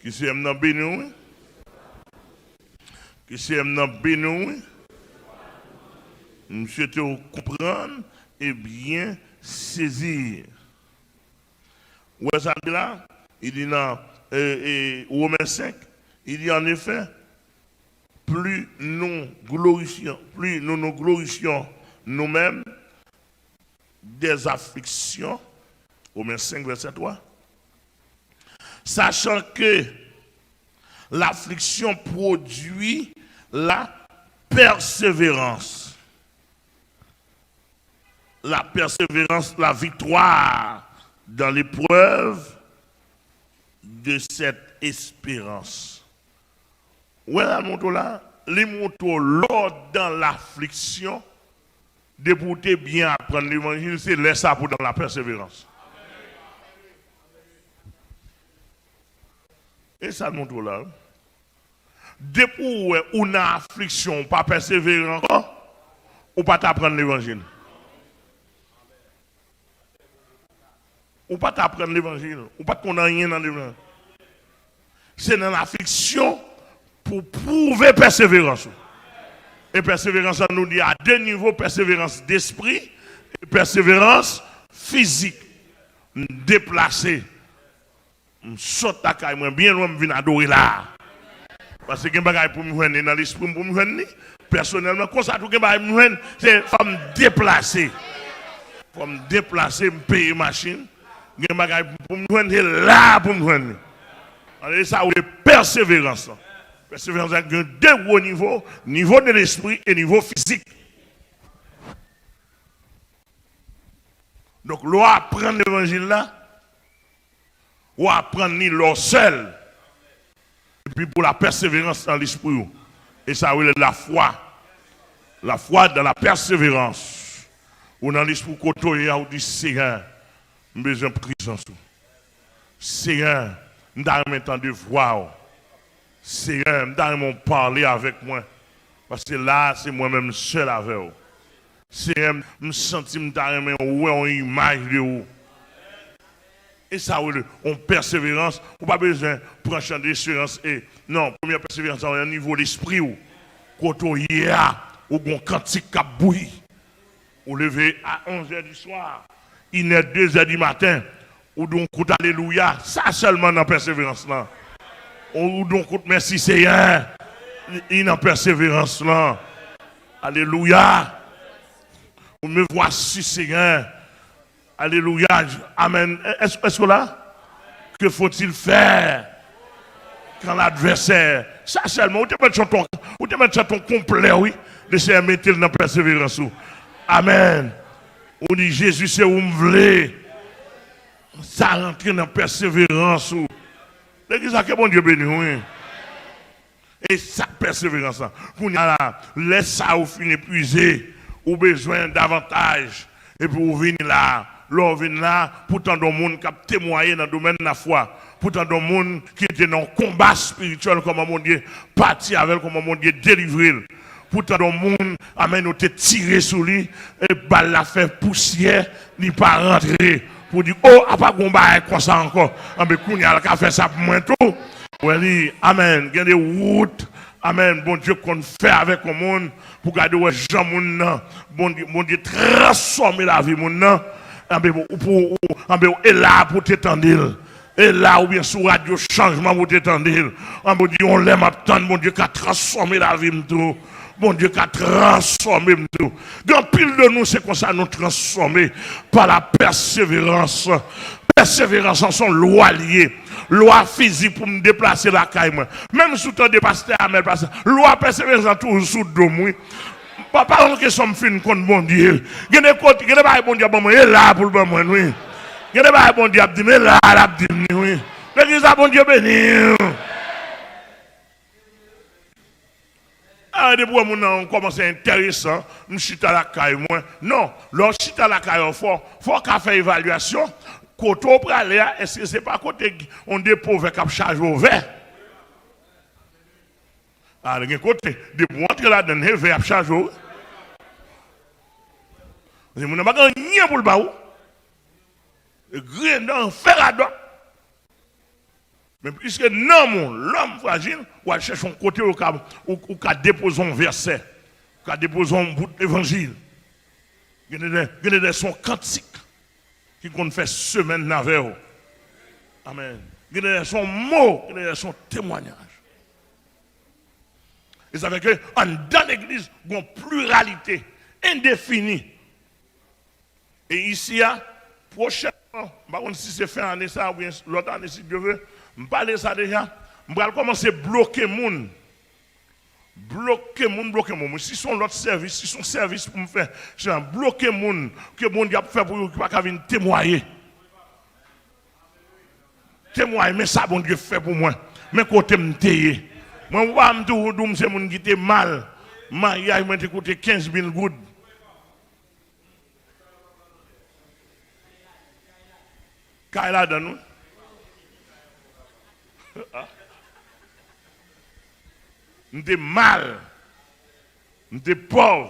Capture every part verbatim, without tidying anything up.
Ke Senyè m nan beni w, wi. Ke Senyè m nan beni w, wi. M swete w konprann e byen sezi. Ou wè sa l di la? Li di nan, e, e, Women senk, li di, en effet, plus nous glorifions, plus nous nous glorifions nous-mêmes des afflictions, Romains cinq, verset trois, sachant que l'affliction produit la persévérance. La persévérance, la victoire dans l'épreuve de cette espérance. Wè la montre la, li montre w lè w dans l'affliction, depi w te byen aprann levanjil, se lè sa pou dans la persévérance. E sa l montre w la, wi. Depi w wè ou nan afliksyon, ou pa pèsevere ankò, ou pa t aprann levanjil. Ou pa t aprann levanjil. Ou pa t konn anyen nan levanjil. Se nan afliksyon pou pwouve pèseverans ou. E pèseverans lan, nou di a de nivo, pèseverans despri e pèseverans fizik. M deplase. M sot lakay mwen byen lwen, m vin adore la a. Paske gen bagay pou m jwenn, e nan lespri m pou m jwenn li. Pèsonèlman, konsa tou gen bagay m jwenn, se fò m deplase. Fò m deplase, m peye machin. Gen bagay pou m jwenn, se la a pou m jwenn li. E sa ou rele pèseverans lan. Pèseverans la gen de gwo nivo, nivo de lespri e nivo fizik. Donk, lè w aprann levanjil la, w aprann li lè w sèl. Epi pou la pèseverans nan lespri w. E sa yo rele lafwa. Lafwa dans la persévérance. Ou nan lespri w kote w ye a, ou di, Senyè, m bezwen prezans ou. Senyè, m ta renmen tande vwa w. Senyè, m ta renmen w pale avèk mwen. Paske la a, se mwen menm sèl avè w. Senyè, m santi m ta renmen wè yon imaj de ou. E sa w rele yon pèseverans. Ou pa bezwen pran chan de esperans e, non, premye pèseverans la, nan nivo lespri w. Kote w ye a, ou gon kantik k ap bouyi. Ou leve a onz è di swa, inè, de zè di maten, ou di yon kout alelouya, sa sèlman nan pèseverans lan. Ou, ou di yon kout mèsi Senyè, li nan pèseverans lan. Alelouya. Ou me voici Senyè. Alelouya. Amèn. Èske, èske w la? Que faut-il faire quand l'adversaire... Sa sèlman, ou te mèt chante, ou te mèt chante yon konplè, wi. Le Senyè mete l nan pèseverans ou. Amèn. Ou di, Jezi, se ou m vle. Sa rantre nan pèseverans ou. Legliz la, ke Bondye beni w, wi. E sa pèseverans lan. Kounye a la, lè sa ou fin epuize, ou bezwen davantaj. Epi ou vini la. Lè w vin la, pou tande yon moun k ap temwaye nan domèn lafwa. Pou tande yon moun ki te nan yon konba espirityèl, kòman Bondye pati avè l, kòman Bondye delivre l. Pou tande yon moun, amèn, yo te tire sou li, e bal la fè pousyè, li pa rantre. Pou di, o, apa gon bagay konsa ankò. Anben, kounye a, l ka fè sa pou mwen tou. Wè li, amèn. Gen de wout, amèn, Bondye konn fè avèk yon moun, pou gade wè jan moun nan, Bondye, Bondye transfòme lavi moun nan. Anben, pou, pou, anben, e la pou te tande l. E la oubyen sou radyo chanjman pou te tande l. Anben, ou di, yon lè m ap tann, Bondye ka transfòme lavi m tou. Bondye ka transfòme m tou. Gen anpil de nou, se konsa nou transfòme, pa la pèseverans. Pèseverans lan se yon lwa li ye. Lwa fizik pou m deplase lakay mwen. Menm si w tande pastè Amèl pase, lwa pèseverans lan toujou sou do m, wi. Pa, pa yon kesyon m fin konn Bondye. Gen de kote, gen de bagay Bondye ap ban mwen, e la pou l ban mwen, wi. Gen de bagay Bondye ap di m, e la l ap di m li, wi. Legliz la, Bondye beni w. A, depi w wè moun nan kòmanse enteresan, m chita lakay mwen. Non, lè w chita lakay ou, fò, fò w ka fè evalyasyon. Kote w prale a, èske se pa kote yon depo vè k ap chaje w vè? A, gen kote, depi w antre ladan l, se vè y ap chaje w, wi. Paske moun nan pa gen anyen pou l ba ou. Grenn nan fè radòt. Men piske nanm ou, lòm frajil, w al chèche yon kote ou ka, ou, ou ka depoze yon vèsè, ou ka depoze yon bout levanjil. Gen de, gen de se yon kantik ki konn fè semèn avè w. Amèn. Gen de se yon mo, gen de se yon temwayaj. E sa fè ke anndan legliz, gen yon pliralite endefini. E isi a, pwochènman, m pa konn si se fen ane sa a oubyen lòt ane, si Dye vle, m pale sa deja, m pral kòmanse bloke moun. Bloke moun, bloke moun. Si se yon lòt sèvis, si se yon sèvis pou m fè, jan bloke moun ke Bondye ap fè pou yo ki pa ka vin temwaye. Temwaye, men sa Bondye fè pou mwen. Men kote m te ye. Mwen, ou pa m toujou di w m se moun ki te mal. Maryaj mwen te koute kenz mil goud. Kay ladann, wi. M te mal. M te pòv.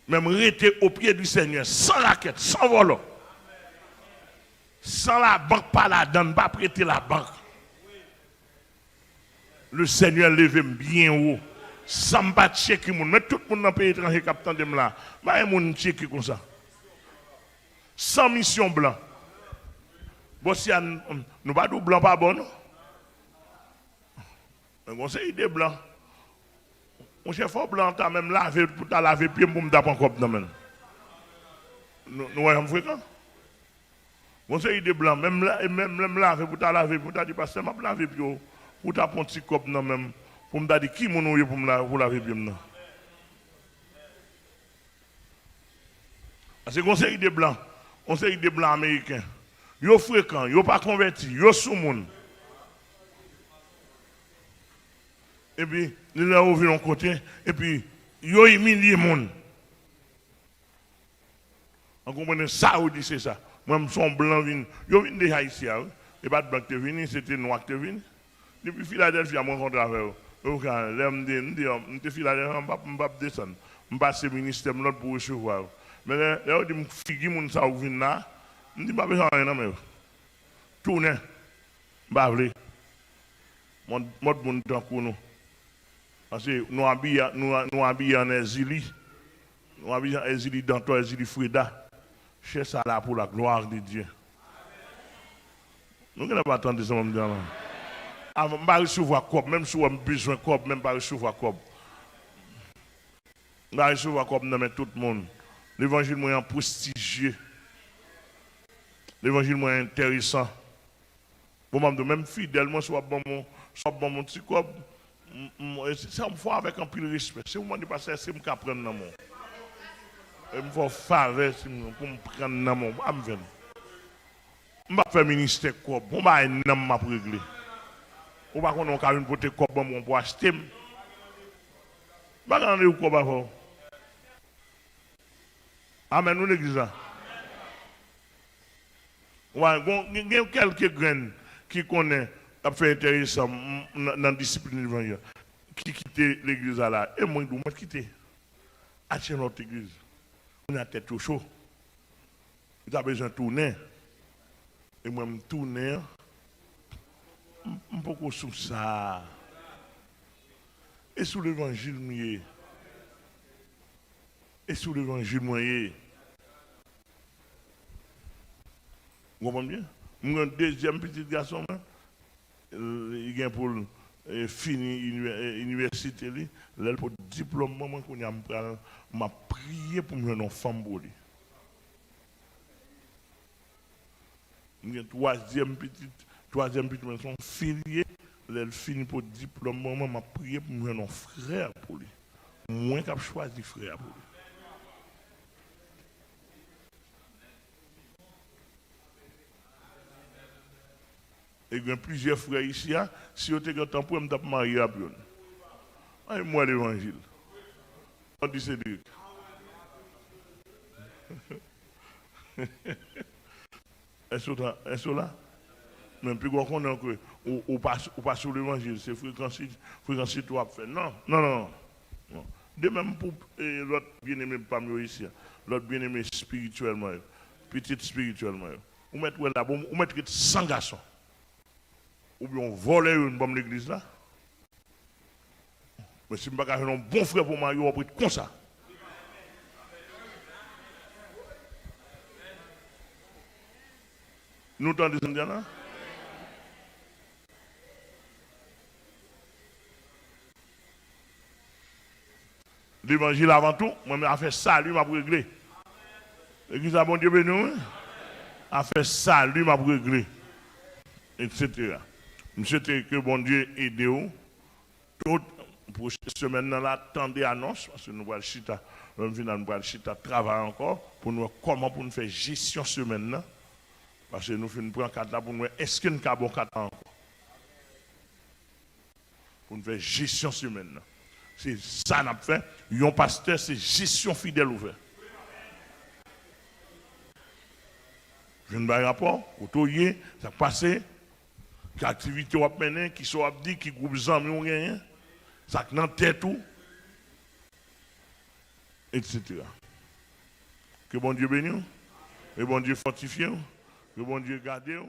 Men m rete o pye di Senyè, san rakèt, san vòlò. San labank pa ladann, pa prete labank. Le Senyè leve m byen wo. San m pa tcheke moun. Men tout moun nan peyi etranje k ap tande m la, pa gen moun m tcheke konsa. San misyon blan. Bon, si a, n-, nou pa di w blan pa bon, non. Men gon seri de blan. Monchè, fò blan an ta menm lave pou ta lave pye m pou m ta pran kòb nan men l. Nou, nou wè jan m frekan? Gon seri de blan, menm la, menm lè m lave pou ta lave pye w, ta di, "Pastè, m ap lave pye w, pou w ta pran ti kòb nan men m, pou m ta di ki moun ou ye pou m la, pou w lave pye m nan." Paske gon seri de blan, gon seri de blan ameriken, yo frekan, yo pa konvèti, yo soumoun. Epi, lè yo vin yon kote, epi yo imilye moun. An konprann sa yo di se sa. Mwen, m se yon blan vin. Yo vin deja isi a, wi. E pa t blan ki te vini, se te nwa ki te vini. Depi Filadèlfi a, m rankontre avè yo. Yo ka, lè m te, m te, m te Filadèlfi a, m p ap, m p ap desann. M pase ministè m lòd pou resevwa yo. Men lè, lè yo di m figi moun sa yo k vin la, m di m pa bezwen anyen nan men yo. Tounen. M pa vle. Mòd, mòd moun tankou nou. Paske nou abiye, nou, nou abiye an Èzili. Nou abiye an Èzili Dantò, Èzili Freda. Chè sa la pou la glwa de Dye. Nou genlè pa tande sa m ap di a non. Avan, m pa resevwa kòb, menm si w wè m bezwen kòb, men m pa resevwa kòb. M pa resevwa kòb nan men tout moun. Levanjil mwen an prestijye. Levanjil mwen an enteresan. Bon, m ap di w, menm fidèl mwen, si w ap ban m, si w ap ban m yon ti kòb, m, m, e se, se yon fwa avèk anpil respè. Si w mande pastè, èske m ka pran nan men w? E m fè w favè, si m, pou m pran nan men w, pa m fè l. M p ap fè ministè kòb. Yon bagay nanm m ap regle. Ou pa konnen w ka vin pote kòb ban mwen pou achte m. M pa ka randevou kòb avè w. Amèn, nou legliz la. Wa, gon, gen, gen kèlke grenn ki konnen ap fè enteresan m, m, nan, nan disiplin levanjil, ki kite legliz la la. E mwen, tou, mwen kite. Achte yon lòt legliz. Kounye a tèt yo cho. Yo ta bezwen tounen. E mwen, m tounen an. M, m poko sou sa. E sou levanjil m ye. E sou levanjil mwen ye. Ou konprann byen? M gen dezyèm pitit gason mwen. Li gen pou l, e, fini inivè-, e, inivèsite li. Lè l pot diplòm mwen, mwen kounye a m pral, m ap priye pou m jwenn yon fanm pou li. M gen twazyèm pitit, twazyèm pitit mwen se yon fi li ye. Lè l fini pot diplòm mwen, mwen, m ap priye pou m jwenn yon frè pou li. Mwen k ap chwazi frè a pou li. E gen plizyè frè isi a, si yo te gentan prè, m t ap marye ak youn. Ay, m wè levanjil. Andy Cédric. Èske w ta, èske w la? Men pigwa w konnen ke ou, ou pa, ou pa sou levanjil, se frekansi, frekansi tou w ap fè. Non, non, non, non. Non. De menm pou, e, lòt byeneme pa m yo isi a, lòt byeneme espirityèlman yo, pitit espirityèlman yo. Ou mèt wè la, bon, ou mèt ret san gason. Oubyen yon vòlè yo vin ban m legliz la. Men si m pa ka jwenn yon bon frè pou mari w, w ap ret konsa. Nou tande sa m di a la? Levanjil avan tou, mwen menm afè sali m ap regle. E kisa Bondye beni w, wi? Afè sali m ap regle, etsetera. M swete ke Bondye ede w. Tout pwochen semèn nan la, tande anons, paske nou pral chita, lè n fin la, nou pral chita travay ankò pou n wè kòman pou n fè jesyon semèn nan. Paske nou fin pran kat la pou n wè èske n ka ba w kat la ankò. Pou n fè jesyon semèn nan. Se sa n ap fè. Yon pastè, se jesyon fidèl ou fè. Vin bay rapò, kote w ye, sa k pase, ki aktivite w ap mennen, kisa w ap di, ki gwoup zanmi w genyen, sa k nan tèt ou, etsetera. Ke Bondye beni w, ke Bondye fòtifye w, ke Bondye gade w.